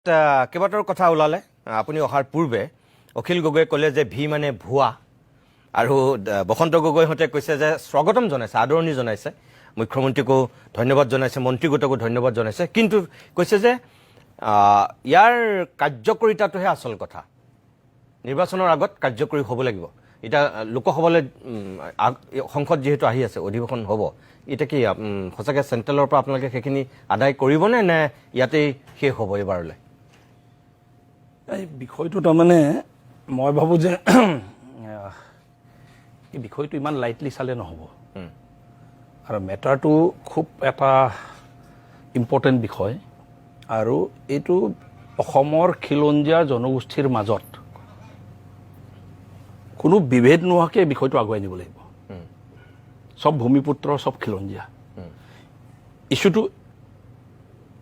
কেইবাটাও কথা ওলালে। আপুনি অহাৰ পূৰ্বে অখিল গগৈয়ে ক'লে যে ভি মানে ভুৱা আৰু বসন্ত গগৈহঁতে কৈছে যে স্বাগতম জনাইছে, আদৰণি জনাইছে, মুখ্যমন্ত্ৰীকো ধন্যবাদ জনাইছে, মন্ত্ৰীগোটকো ধন্যবাদ জনাইছে, কিন্তু কৈছে যে ইয়াৰ কাৰ্যকৰিতাটোহে আচল কথা, নিৰ্বাচনৰ আগত কাৰ্যকৰী হ'ব লাগিব। এতিয়া লোকসভালৈ সংসদ যিহেতু আহি আছে, অধিৱেশন হ'ব, এতিয়া কি সঁচাকৈ চেণ্ট্ৰেলৰ পৰা আপোনালোকে সেইখিনি আদায় কৰিবনে নে ইয়াতেই শেষ হ'ব এইবাৰলৈ? এই বিষয়টো তাৰমানে মই ভাবোঁ যে এই বিষয়টো ইমান লাইটলি চালে নহ'ব আৰু মেটাৰটো খুব এটা ইম্পৰ্টেণ্ট বিষয় আৰু এইটো অসমৰ খিলঞ্জীয়া জনগোষ্ঠীৰ মাজত কোনো বিভেদ নোহোৱাকৈ এই বিষয়টো আগুৱাই নিব লাগিব। চব ভূমিপুত্ৰ, চব খিলঞ্জীয়া। ইছ্যুটো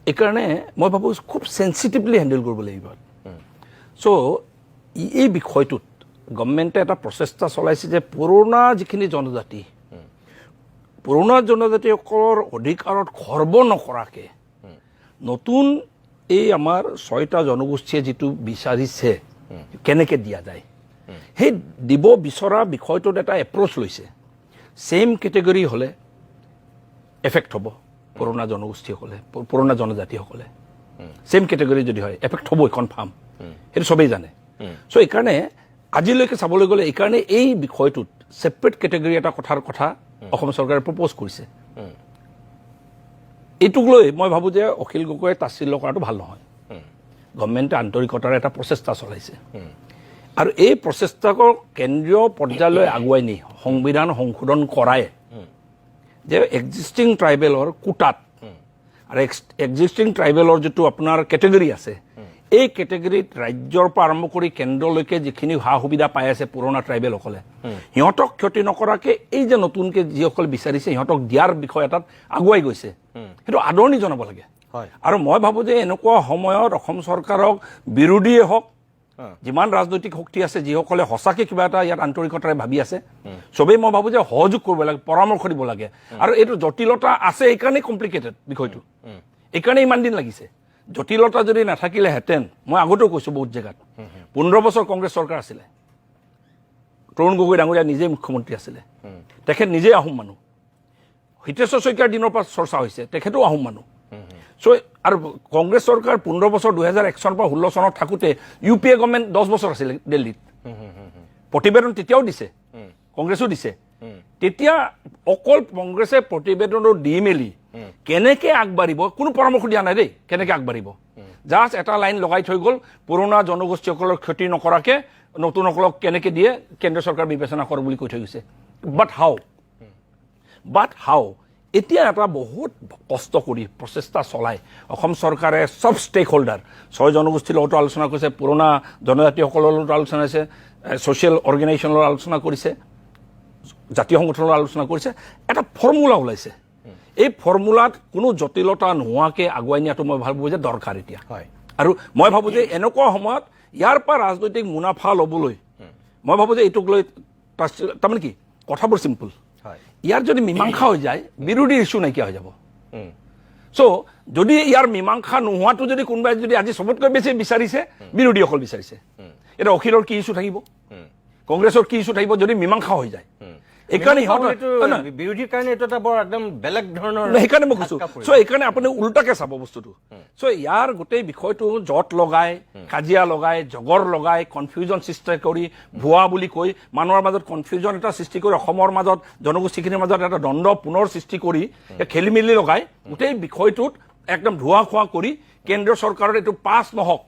এইকাৰণে মই ভাবোঁ খুব চেঞ্চিটিভলি হেণ্ডেল কৰিব লাগিব। চ' এই বিষয়টোত গভমেণ্টে এটা প্ৰচেষ্টা চলাইছে যে পুৰণা যিখিনি জনজাতি, পুৰণা জনজাতিসকলৰ অধিকাৰত খৰ্ব নকৰাকে নতুন এই আমাৰ ছয়টা জনগোষ্ঠীয়ে যিটো বিচাৰিছে কেনেকে দিয়া যায়, সেই দিব বিচৰা বিষয়টোত এটা এপ্ৰ'চ লৈছে। ছেইম কেটেগৰী হ'লে এফেক্ট হ'ব পুৰণা জনগোষ্ঠীসকলে, পুৰণা জনজাতিসকলে। ছেইম কেটেগৰী যদি হয়, এফেক্ট হ'বই, কনফাৰ্ম, সেইটো চবেই জানে। চ' এইকাৰণে আজিলৈকে চাবলৈ গ'লে এইকাৰণে এই বিষয়টোত ছেপাৰেট কেটেগৰী এটা কথাৰ কথা অসম চৰকাৰে প্ৰপ'জ কৰিছে। এইটোক লৈ মই ভাবোঁ যে অখিল গগৈয়ে তাচ্ছিল্য কৰাটো ভাল নহয়। গভমেণ্টে আন্তৰিকতাৰে এটা প্ৰচেষ্টা চলাইছে আৰু এই প্ৰচেষ্টাক কেন্দ্ৰীয় পৰ্যায়লৈ আগুৱাই নি সংবিধান সংশোধন কৰাই যে এক্সিষ্টিং ট্ৰাইবেলৰ কোটাত আৰু এক্সিষ্টিং ট্ৰাইবেলৰ যিটো আপোনাৰ কেটেগৰী আছে, এই কেটেগৰীত ৰাজ্যৰ পৰা আৰম্ভ কৰি কেন্দ্ৰলৈকে যিখিনি সা সুবিধা পাই আছে পুৰণা ট্ৰাইবেলসকলে, সিহঁতক ক্ষতি নকৰাকে এই যে নতুনকে যিসকল বিচাৰিছে সিহঁতক দিয়াৰ বিষয় এটাত আগুৱাই গৈছে, সেইটো আদৰণি জনাব লাগে। আৰু মই ভাবোঁ যে এনেকুৱা সময়ত অসম চৰকাৰক বিৰোধীয়ে হওক, যিমান ৰাজনৈতিক শক্তি আছে, যিসকলে সঁচাকে কিবা এটা ইয়াত আন্তৰিকতাৰে ভাবি আছে, চবেই মই ভাবোঁ যে সহযোগ কৰিব লাগে, পৰামৰ্শ দিব লাগে। আৰু এইটো জটিলতা আছে, এইকাৰণেই কমপ্লিকেটেড বিষয়টো, এইকাৰণে ইমান দিন লাগিছে। জটিলতা যদি নাথাকিলেহেঁতেন, মই আগতেও কৈছোঁ বহুত জেগাত, 15 বছৰ কংগ্ৰেছ চৰকাৰ আছিলে, তৰুণ গগৈ ডাঙৰীয়া নিজেই মুখ্যমন্ত্ৰী আছিলে, তেখেত নিজেই আহোম মানুহ। হিতেশ্বৰ শইকীয়াৰ দিনৰ পৰা চৰ্চা হৈছে, তেখেতো আহোম মানুহ। চ' আৰু কংগ্ৰেছ চৰকাৰ 15 বছৰ 2001 চনৰ পৰা 16 চনত থাকোঁতে ইউ পি এ গভৰ্ণমেণ্ট 10 বছৰ আছিলে দিল্লীত। প্ৰতিবেদন তেতিয়াও দিছে, কংগ্ৰেছো দিছে। তেতিয়া অকল কংগ্ৰেছে প্ৰতিবেদনটো দি মেলি কেনেকে আগবাঢ়িব কোনো পৰামৰ্শ দিয়া নাই দেই, কেনেকে আগবাঢ়িব। জাষ্ট এটা লাইন লগাই থৈ গ'ল, পুৰণা জনগোষ্ঠীসকলৰ ক্ষতি নকৰাকে নতুনসকলক কেনেকে দিয়ে কেন্দ্ৰীয় চৰকাৰ বিবেচনা কৰক বুলি কৈ থৈ গৈছে। বাট হাও বাট হাও এতিয়া এটা বহুত কষ্ট কৰি প্ৰচেষ্টা চলাই অসম চৰকাৰে চব ষ্টেক হোল্ডাৰ, ছয় জনগোষ্ঠীৰ লগতো আলোচনা কৰিছে, পুৰণা জনজাতিসকলৰ লগতো আলোচনা হৈছে, ছ'চিয়েল অৰ্গেনাইজেশ্যনৰ লগত আলোচনা কৰিছে, জাতীয় সংগঠনৰ লগত আলোচনা কৰিছে, এটা ফৰ্মুলা ওলাইছে। এই ফৰ্মুলাত কোনো জটিলতা নোহোৱাকৈ আগুৱাই নিয়াটো মই ভাবোঁ যে দৰকাৰ এতিয়া। আৰু মই ভাবোঁ যে এনেকুৱা সময়ত ইয়াৰ পৰা ৰাজনৈতিক মুনাফা ল'বলৈ মই ভাবোঁ যে এইটোক লৈ তাৰমানে কি কথাবোৰ চিম্পল। ইয়াৰ যদি মীমাংসা হৈ যায়, বিৰোধীৰ ইছ্যু নাইকিয়া হৈ যাব। চ' যদি ইয়াৰ মীমাংসা নোহোৱাটো যদি কোনোবাই যদি আজি চবতকৈ বেছি বিচাৰিছে, বিৰোধীসকল বিচাৰিছে। এতিয়া অখিলৰ কি ইছ্যু থাকিব, কংগ্ৰেছৰ কি ইছ্যু থাকিব যদি মীমাংসা হৈ যায়? এইকাৰণে ইহঁতৰ এইটো নহয়, নহয়, বিৰোধীৰ কাৰণে এইটো এটা বৰ একদম বেলেগ ধৰণৰ সেইকাৰণে মই কৈছো। ধাক্কা পৰিব। চ' এইকাৰণে আপুনি উল্টাকে চাব বস্তুটো। চ' ইয়াৰ গোটেই বিষয়টো জট লগাই, কাজিয়া লগাই, জগৰ লগাই, কনফিউজন সৃষ্টি কৰি, ভুৱা বুলি কৈ মানুহৰ মাজত কনফিউজন এটা সৃষ্টি কৰি, অসমৰ মাজত জনগোষ্ঠীখিনিৰ মাজত এটা দ্বন্দ্ব পুনৰ সৃষ্টি কৰি, এই খেলি মেলি লগাই গোটেই বিষয়টোত একদম ধোঁৱা খোৱা কৰি কেন্দ্ৰীয় চৰকাৰৰ এইটো পাছ নহওক,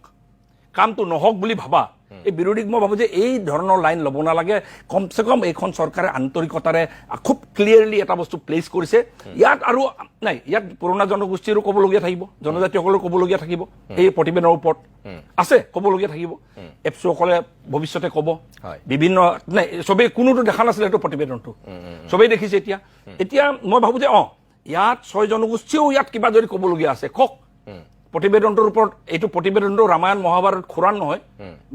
কামটো নহওক বুলি ভাবা এই বিৰোধীক মই ভাবোঁ যে এই ধৰণৰ লাইন ল'ব নালাগে। কমচে কম এইখন চৰকাৰে আন্তৰিকতাৰে খুব ক্লিয়াৰলি এটা বস্তু প্লেচ কৰিছে। ইয়াত আৰু নাই, ইয়াত পুৰণা জনগোষ্ঠীৰো ক'বলগীয়া থাকিব, জনজাতিসকলেও ক'বলগীয়া থাকিব, এই প্ৰতিবেদনৰ ওপৰত আছে ক'বলগীয়া থাকিব, এপছুসকলে ভৱিষ্যতে ক'ব। বিভিন্ন নাই, চবেই কোনোতো দেখা নাছিলে এইটো প্ৰতিবেদনটো, চবেই দেখিছে এতিয়া। এতিয়া মই ভাবোঁ যে ইয়াত ছয় জনগোষ্ঠীয়েও ইয়াত কিবা যদি ক'বলগীয়া আছে কওক প্ৰতিবেদনটোৰ ওপৰত। এইটো প্ৰতিবেদনটো ৰামায়ণ, মহাভাৰত, কোৰাণ নহয়,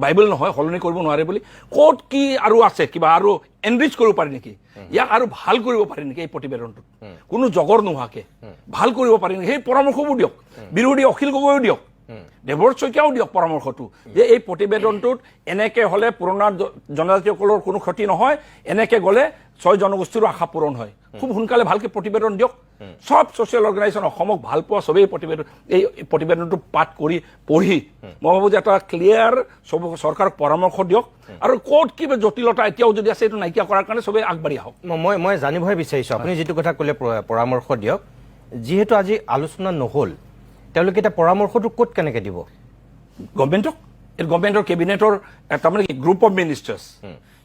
বাইবেল নহয়, সলনি কৰিব নোৱাৰে বুলি। ক'ত কি আৰু আছে, কিবা আৰু এনৰিচ কৰিব পাৰি নেকি ইয়াক, আৰু ভাল কৰিব পাৰি নেকি, এই প্ৰতিবেদনটোত কোনো জগৰ নোহোৱাকে ভাল কৰিব পাৰি নেকি, সেই পৰামৰ্শবোৰ দিয়ক। বিৰোধী অখিল গগৈও দিয়ক। দেৱব্ৰত শইকীয়াও দিয়ক পৰামৰ্শটো যে এই প্ৰতিবেদনটোত এনেকে হ'লে পুৰণা জনজাতিসকলৰ কোনো ক্ষতি নহয়, এনেকে গ'লে ছয় জনগোষ্ঠীৰো আশা পূৰণ হয়। খুব সোনকালে ভালকে প্ৰতিবেদন দিয়ক। চব ছ'চিয়েল অৰ্গেনাইজেশ্যন, অসমক ভাল পোৱা চবেই এই প্ৰতিবেদনটো পাঠ কৰি পঢ়ি মই ভাবোঁ যে এটা ক্লিয়াৰ চব চৰকাৰক পৰামৰ্শ দিয়ক আৰু ক'ত কিবা জটিলতা এতিয়াও যদি আছে, এইটো নাইকিয়া কৰাৰ কাৰণে চবেই আগবাঢ়ি আহক। মই জানিবহে বিচাৰিছোঁ, আপুনি যিটো কথা ক'লে পৰামৰ্শ দিয়ক, যিহেতু আজি আলোচনা নহ'ল, তেওঁলোকে এতিয়া পৰামৰ্শটো ক'ত কেনেকে দিব? গভমেণ্টক, এই গভমেণ্টৰ কেবিনেটৰ তাৰমানে কি, গ্ৰুপ অফ মিনিষ্টাৰ্ছ,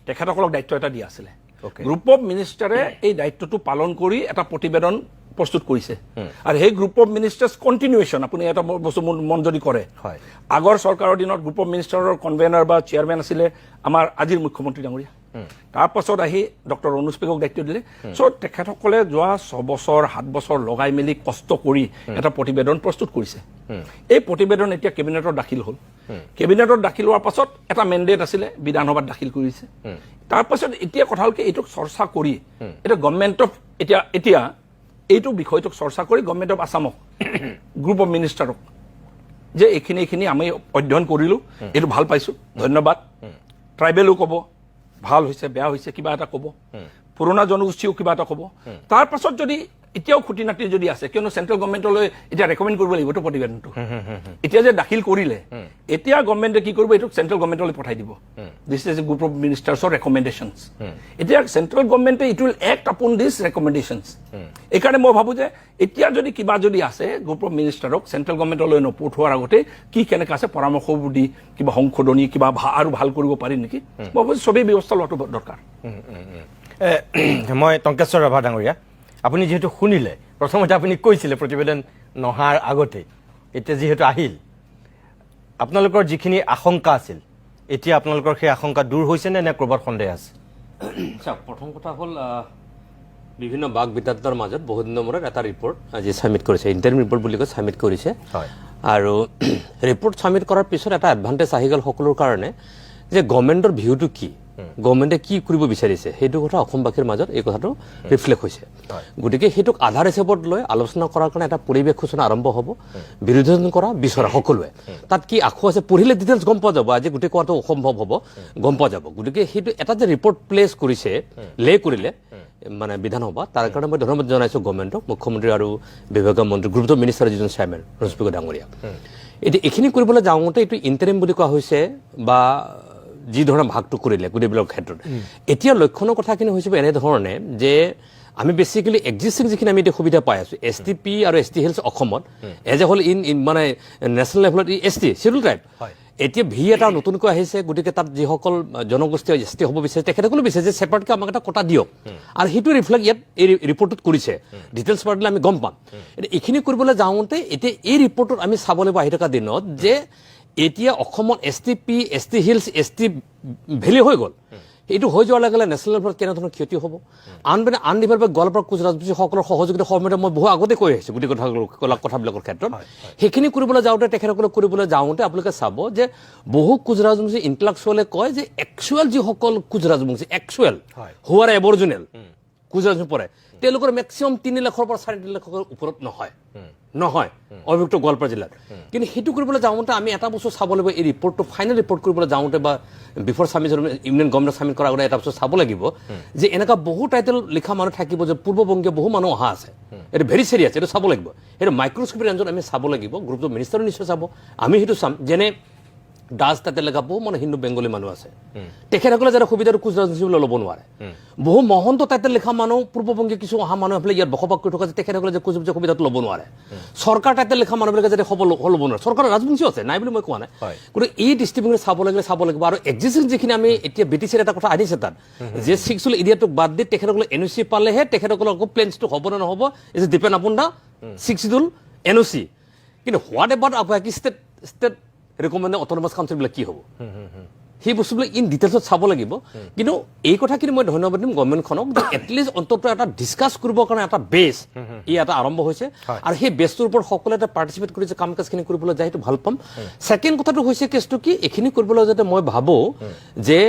তেখেতসকলক দায়িত্ব এটা দিয়া আছিলে। গ্ৰুপ অফ মিনিষ্টাৰে এই দায়িত্বটো পালন কৰি এটা প্ৰতিবেদন প্ৰস্তুত কৰিছে আৰু সেই গ্ৰুপ অফ মিনিষ্টাৰ্ছ কণ্টিনিউৱেশ্যন, আপুনি এটা বস্তু মন যদি কৰে, আগৰ চৰকাৰৰ দিনত গ্ৰুপ অফ মিনিষ্টাৰৰ কনভেনাৰ বা চেয়াৰমেন আছিলে আমাৰ আজিৰ মুখ্যমন্ত্ৰী ডাঙৰীয়া। তাৰ পাছত আহি ডক্টৰ অনুজ পেগুক দায়িত্ব দিলে। চ' তেখেতসকলে যোৱা 6 বছৰ, 7 বছৰ লগাই মেলি কষ্ট কৰি এটা প্ৰতিবেদন প্ৰস্তুত কৰিছে। এই প্ৰতিবেদন এতিয়া কেবিনেটত দাখিল হ'ল। কেবিনেটত দাখিল হোৱাৰ পাছত এটা মেণ্ডেট আছিলে, বিধানসভাত দাখিল কৰিছে। তাৰপাছত এতিয়া কথা হ'ল কি, এইটোক চৰ্চা কৰি এতিয়া গভমেণ্ট অফ এতিয়া এতিয়া এইটো বিষয়টোক চৰ্চা কৰি গভমেণ্ট অফ আছামক, গ্ৰুপ অফ মিনিষ্টাৰক যে এইখিনি এইখিনি আমি অধ্যয়ন কৰিলোঁ, এইটো ভাল পাইছোঁ, ধন্যবাদ। ট্ৰাইবেলো ক'ব ভাল হৈছে, বেয়া হৈছে, কিবা এটা ক'ব। পুৰণা জনগোষ্ঠীও কিবা এটা ক'ব। তাৰ পাছত যদি এতিয়াও খুটি নাটি যদি আছে, কিয়নো চেণ্ট্ৰেল গভমেণ্টলৈ এতিয়া ৰেকমেণ্ড কৰিব লাগিবতো প্ৰতিবেদনটো। এতিয়া যে দাখিল কৰিলে, এতিয়া গভমেণ্টে কি কৰিব? এইটোক চেণ্ট্ৰেল গভমেণ্টলৈ পঠাই দিব। This is a group of মিনিষ্টাৰ্ছৰ ৰেকমেণ্ডেশ্যনছ। এতিয়া চেণ্ট্ৰেল গভমেণ্টে it will act upon this recommendations. এইকাৰণে মই ভাবোঁ যে এতিয়া যদি কিবা যদি আছে, গ্ৰুপ অফ মিনিষ্টাৰক চেণ্ট্ৰেল গভমেণ্টলৈ নপঠোৱাৰ আগতে কি কেনেকৈ আছে পৰামৰ্শবোৰ দি কিবা সংশোধনী, কিবা আৰু ভাল কৰিব পাৰি নেকি, মই ভাবোঁ যে চবেই ব্যৱস্থা লোৱাটো দৰকাৰ। মই টংকেশ্বৰ ৰাভা ডাঙৰীয়া, আপুনি যিহেতু শুনিলে, প্ৰথমতে আপুনি কৈছিলে প্ৰতিবেদন নহাৰ আগতে, এতিয়া যিহেতু আহিল, আপোনালোকৰ যিখিনি আশংকা আছিল, এতিয়া আপোনালোকৰ সেই আশংকা দূৰ হৈছে নে, নে ক'ৰবাত সন্দেহ আছে? চাওক, প্ৰথম কথা হ'ল বিভিন্ন বাক বিতণ্ডাৰ মাজত বহুত দিনৰ মূৰত এটা ৰিপৰ্ট আজি ছাবমিট কৰিছে। ইণ্টাৰিম ৰিপৰ্ট বুলি কয়, ছাবমিট কৰিছে। আৰু ৰিপৰ্ট ছাবমিট কৰাৰ পিছত এটা এডভান্টেজ আহি গ'ল সকলোৰ কাৰণে যে গভৰ্ণমেণ্টৰ ভিউটো কি, গভৰ্ণমেণ্টে কি কৰিব বিচাৰিছে, সেইটো কথা অসমবাসীৰ মাজত এই কথাটো ৰিফ্লেক্ট হৈছে। গতিকে সেইটোক আধাৰ হিচাপত লৈ আলোচনা কৰাৰ কাৰণে এটা পৰিৱেশ সূচনা আৰম্ভ হ'ব। বিৰোধী কৰা বিচৰা সকলোৱে তাত কি আখো আছে পঢ়িলে ডিটেইলছ গম পোৱা যাব। আজি গোটেই কোৱাটো অসম্ভৱ হ'ব, গম পোৱা যাব। গতিকে সেইটো এটা যে ৰিপৰ্ট প্লেচ কৰিছে, লে কৰিলে মানে বিধানসভা, তাৰ কাৰণে মই ধন্যবাদ জনাইছোঁ গভৰ্ণমেণ্টক, মুখ্যমন্ত্ৰী আৰু বিভাগীয় মন্ত্ৰী, গ্ৰুপ অফ মিনিষ্টাৰ যিজন চেয়াৰমেন ৰণোজ পেগু ডাঙৰীয়া। এতিয়া এইখিনি কৰিবলৈ যাওঁতে এইটো ইণ্টাৰিম বুলি কোৱা হৈছে বা যি ধৰণে ভাগটো কৰিলে গোটেইবিলাকৰ ক্ষেত্ৰত, এতিয়া লক্ষণৰ কথাখিনি হৈছে এনেধৰণে যে আমি বেচিকেলি এক্সিষ্টিং যিখিনি আমি এতিয়া সুবিধা পাই আছোঁ এছ টি পি আৰু এছ টি হিলছ অসমত as a whole in in মানে নেশ্যনেল লেভেলত এছ টি চিডিউল ট্ৰাইব। এতিয়া ভি এটা নতুনকৈ আহিছে। গতিকে তাত যিসকল জনগোষ্ঠীয় এছ টি হ'ব বিচাৰে, তেখেতসকলেও বিচাৰে যে ছেপাৰেটকৈ আমাক এটা কোটা দিয়ক আৰু সেইটো ৰিফ্লেক্ট ইয়াত এই ৰিপৰ্টটোত কৰিছে। ডিটেইলছ পাতিলে আমি গম পাম। এতিয়া এইখিনি কৰিবলৈ যাওঁতে এতিয়া এই ৰিপৰ্টটোত আমি চাব লাগিব আহি থকা দিনত যে এতিয়া অসমত S T P, S T hills, S T valley হৈ গ'ল। এইটো হৈ যোৱাৰ লগে লগে নেশ্যনেল লেভেলত কেনেধৰণৰ ক্ষতি হ'ব, আন মানে আনডিভেলপ গোৱালপাৰা কোচ ৰাজবংশীসকলৰ সহযোগিতা সহমতে মই বহু আগতে কৈ আহিছোঁ গোটেই কথাবিলাকৰ ক্ষেত্ৰত। সেইখিনি কৰিবলৈ যাওঁতে, তেখেতসকলে কৰিবলৈ যাওঁতে আপোনালোকে চাব যে বহু কোচ ৰাজবংশী ইণ্টেলেকচুৱেলে কয় যে একচুৱেল যিসকল কোচ ৰাজবংশী একচুৱেল হোৱাৰ এবৰিজিনেল কোচ ৰাজবংশী পৰে, তেওঁলোকৰ মেক্সিমাম 3 লাখৰ পৰা 3.5 লাখৰ ওপৰত নহয় অবিভক্ত গোৱালপাৰা জিলাত। কিন্তু সেইটো কৰিবলৈ যাওঁতে আমি এটা বস্তু চাব লাগিব। এই ৰিপৰ্টটো ফাইনেল ৰিপৰ্ট কৰিবলৈ যাওঁতে বা before submission, union government submit কৰাৰ আগতে এটা বস্তু চাব লাগিব যে এনেকুৱা বহু টাইটেল লিখা মানুহ থাকিব যে পূৰ্ববংগীয় বহু মানুহ অহা আছে। এইটো ভেৰি চিৰিয়াছ, এইটো চাব লাগিব। সেইটো মাইক্ৰস্কোপি ৰেঞ্জত আমি চাব লাগিব। গ্ৰুপটো মিনিষ্টাৰো নিশ্চয় চাব, আমি সেইটো চাম। যেনে দাস তাতে লেখা বহু মানে হিন্দু বেংগলী মানুহ আছে, তেখেতসকলে যাতে সুবিধাটো কোচ ৰাজবংশী বুলি ল'ব নোৱাৰে। বহু মহন্ত টাইটেল লিখা মানুহ, পূৰ্ববংগীয় কিছু অহা মানুহ এইফালে ইয়াত বসবাস কৰি থকা, যে তেখেতসকলে যে কোচ ৰাজবংশী সুবিধাটো ল'ব নোৱাৰে। চৰকাৰ টাইটেল লিখা মানুহবিলাকে যাতে হ'ব ল'ব নোৱাৰে। চৰকাৰৰ ৰাজবংশীও আছে, নাই বুলি মই কোৱা নাই। গতিকে এই দৃষ্টিভংগীৰে চাব লাগিলে চাব লাগিব। আৰু এক্সিষ্টিং যিখিনি আমি এতিয়া বি টি চিৰ এটা কথা আনিছে তাত যে ছিক্স এৰিয়াটোক বাদ দি তেখেতসকলে এন অ' চি পালেহে তেখেতসকলৰ আকৌ প্লেন্সটো হ'ব নে নহ'ব is depend upon the Sixth Schedule NOC। কিন্তু what about আপোনাক ষ্টেট ৰিকমেণ্ড অট'নমাছ কাউন্সিলবিলাক কি হ'ব, সেই বস্তুবিলাক ইন ডিটেইলছত চাব লাগিব। কিন্তু এই কথাখিনি মই ধন্যবাদ দিম গভৰ্ণমেণ্টখনক যে এটলিষ্ট অন্ততঃ এটা ডিছকাছ কৰিবৰ কাৰণে এটা বেছ ই এটা আৰম্ভ হৈছে আৰু সেই বেছটোৰ ওপৰত সকলোৱে এটা পাৰ্টিচিপেট কৰি যে কাম কাজখিনি কৰিবলৈ যায়, সেইটো ভাল পাম। ছেকেণ্ড কথাটো হৈছে কেছটো কি, এইখিনি কৰিবলৈ যাতে মই ভাবোঁ যে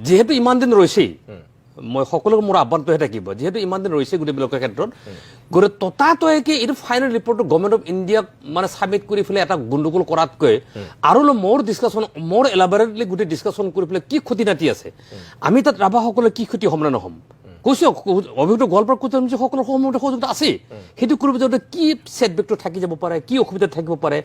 যিহেতু ইমান দিন ৰৈছেই, মই সকলোকে মোৰ আহ্বানটোহে থাকিব, যিহেতু ইমান দিন ৰৈছে গোটেইবিলাকৰ ক্ষেত্ৰত, গতিকে ততাতৈয়াকৈ এইটো ফাইনেল ৰিপৰ্টটো গভৰ্ণমেণ্ট অফ ইণ্ডিয়াক মানে ছাবমিট কৰি পেলাই এটা গণ্ডগোল কৰাতকৈ আৰু অলপ মোৰ ডিছকাশ্যন, মোৰ এলাবৰেটলি গোটেই ডিছকাশ্যন কৰি পেলাই কি ক্ষতি নাতি আছে, আমি তাত ৰাভাসকলে কি ক্ষতি হ'ম নে নহ'ম, কৈছোঁ অভিজ্ঞ গোৱালপাৰা কোচ-ৰাজবংশীসকলৰ সময়তে সহযোগিতা আছেই, সেইটো কৰিব যাওঁতে কি ছেটবেকটো থাকি যাব পাৰে, কি অসুবিধা থাকিব পাৰে।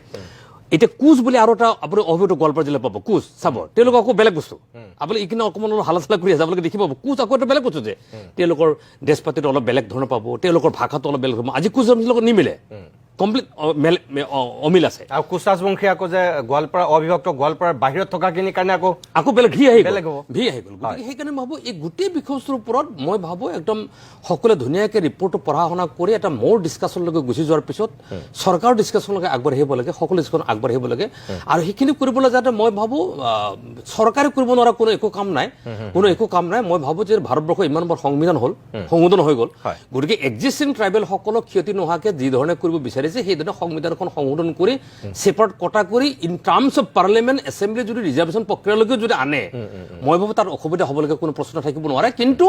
এতিয়া কোচ বুলি আৰু এটা আপুনি অভিজ্ঞ গোৱালপাৰা জিলা পাব, কোচ চাব তেওঁলোক আকৌ বেলেগ বস্তু, আপুনি এইখিনি অকণমান অলপ হালা চালা কৰি আছে, আপোনালোকে দেখি পাব কোচ আকৌ এটা বেলেগ বস্তু যে তেওঁলোকৰ ড্ৰেছ পাতিটো অলপ বেলেগ ধৰণৰ পাব, তেওঁলোকৰ ভাষাটো অলপ বেলেগ ধৰণৰ, আজি কোচ ৰাজবংশীৰ লগত নিমিলে, কমপ্লিট অমিল আছে। আৰু কোচ ৰাজবংশী আকৌ যে গোৱালপাৰা অবিভক্ত গোৱালপাৰাৰ বাহিৰত থকাখিনিৰ কাৰণে আকৌ আকৌ বেলেগ ভি আহি গ'ল, বেলেগ হ'ব। ভি আহি গ'ল। গতিকে সেইকাৰণে মই ভাবোঁ এই গোটেই বিষয়বস্তুৰ ওপৰত মই ভাবোঁ একদম সকলোৱে ধুনীয়াকৈ ৰিপৰ্টটো পঢ়া শুনা কৰি এটা মোৰ ডিছকাশ্যনলৈকে গুচি যোৱাৰ পিছত চৰকাৰৰ ডিছকাশ্যনলৈকে আগবাঢ়িব লাগে, সকলো ডিছকাশ্যন আগবাঢ়িব লাগে। আৰু সেইখিনি কৰিবলৈ যাওঁতে মই ভাবোঁ চৰকাৰে কৰিব নোৱাৰা কোনো একো কাম নাই, কোনো একো কাম নাই। মই ভাবোঁ যে ভাৰতবৰ্ষ ইমান বৰ সংবিধান হ'ল, সংশোধন হৈ গ'ল, গতিকে এক্সিষ্টিং ট্ৰাইবেলসকলক ক্ষতি নোহোৱাকৈ যি ধৰণে কৰিব বিচাৰিছে সেইধৰণে সংবিধানখন সংশোধন কৰি ছেপাৰেট কটা কৰি in terms of parliament assembly যদি ৰিজাৰ্ভেশ্যন প্ৰক্ৰিয়ালৈকে যদি আনে, মই ভাবোঁ তাত অসুবিধা হ'বলগীয়া কোনো প্ৰশ্ন থাকিব নোৱাৰে। কিন্তু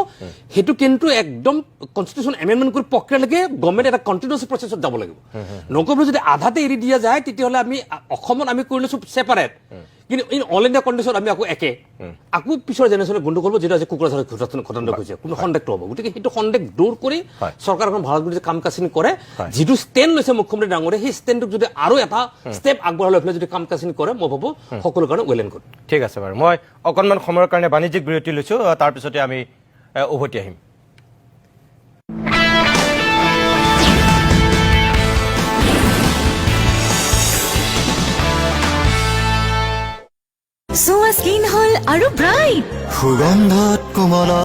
সেইটো কিন্তু একদম কনষ্টিটিউশ্যন এমেণ্ডমেণ্ট কৰি প্ৰক্ৰিয়ালৈকে গভৰ্ণমেণ্ট এটা কণ্টিনিউছ প্ৰচেছত যাব লাগিব। নকৰিবলৈ যদি আধাতে এৰি দিয়া যায় তেতিয়াহ'লে আমি অসমত আমি কৰি লৈছোঁ ছেপাৰেট, কিন্তু ইন অল ইণ্ডিয়া কণ্ডিশ্যন আমি আকৌ একে, আকৌ পিছৰ জেনেৰেশ্যনে গণ্ডগোল হ'ব, যিটো আজি কোকৰাঝাৰত ঘটনাটো হৈছে, কোনো সন্দেহটো হ'ব। গতিকে সেইটো সন্দেহ দূৰ কৰি চৰকাৰখন ভাৰত যদি কাম কাজখিনি কৰে, যিটো ষ্টেণ্ড লৈছে মুখ্যমন্ত্ৰী ডাঙৰীয়াই, সেই ষ্টেণ্ডটোক যদি আৰু এটা ষ্টেপ আগবঢ়াই লৈ পেলাই যদি কাম কাজখিনি কৰে, মই ভাবোঁ সকলো কাৰণে ৱেল এণ্ড গুড। ঠিক আছে বাৰু, মই অকণমান সময়ৰ কাৰণে বাণিজ্যিক বিৰতি লৈছোঁ, তাৰপিছতে আমি উভতি আহিম। চোৱা স্কিন হ'ল আৰু ব্ৰাইট, সুগন্ধত কোমল।